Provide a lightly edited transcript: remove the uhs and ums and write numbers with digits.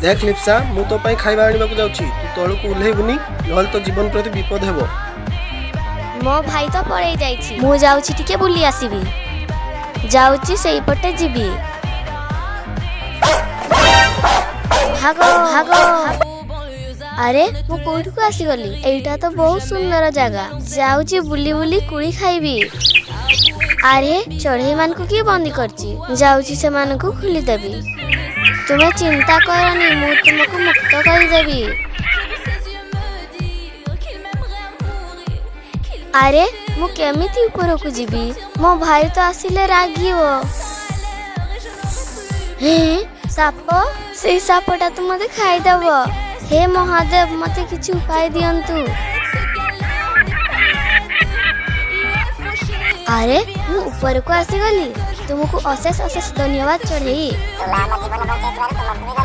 ଦେଖ ଲିପ୍ସା, ମୁଁ ତୋ ପାଇଁ ଖାଇବା ଆଣିବାକୁ ଯାଉଛି। ତୁ ତଳକୁ ଓହ୍ଲେଇବୁନି, ନହେଲେ ତୋ ଜୀବନ ପ୍ରତି ବିପଦ ହେବ। ମୋ ଭାଇ ତ ପଳେଇ ଯାଇଛି, ମୁଁ ଯାଉଛି ଟିକେ ବୁଲି ଆସିବି। ଯାଉଛି, ସେଇପଟେ ଯିବି। ଭାଗ ଭାଗ। ଆରେ, ମୁଁ କୋଉଠିକୁ ଆସିଗଲି? ଏଇଟା ତ ବହୁତ ସୁନ୍ଦର ଜାଗା। ଯାଉଛି ବୁଲି ବୁଲି କୁଳି ଖାଇବି। ଆରେ, ଚଢେଇ ମାନଙ୍କୁ କିଏ ବନ୍ଦୀ କରିଛି? ଯାଉଛି, ସେମାନଙ୍କୁ ଖୋଲିଦେବି। ତୁମେ ଚିନ୍ତା କରନି, ମୁଁ ତୁମକୁ ମୁକ୍ତ କରିଦେବି। ଆରେ, ମୁଁ କେମିତି ଉପରକୁ ଯିବି? ମୋ ଭାଇ ତ ଆସିଲେ ରାଗିବ। ହେ ସାପ, ସେଇ ସାପଟା ତ ମତେ ଖାଇଦବ। ହେ ମହାଦେବ, ମତେ କିଛି ଉପାୟ ଦିଅନ୍ତୁ। ଆରେ, ମୁଁ ଉପରକୁ ଆସିଗଲି। ତୁମକୁ ଅଶେଷ ଅଶେଷ ଧନ୍ୟବାଦ ଚଢେଇ। ତୁମେ ଆମ ଜୀବନ ବଞ୍ଚାଇଥିବାରୁ ତୁମକୁ ବି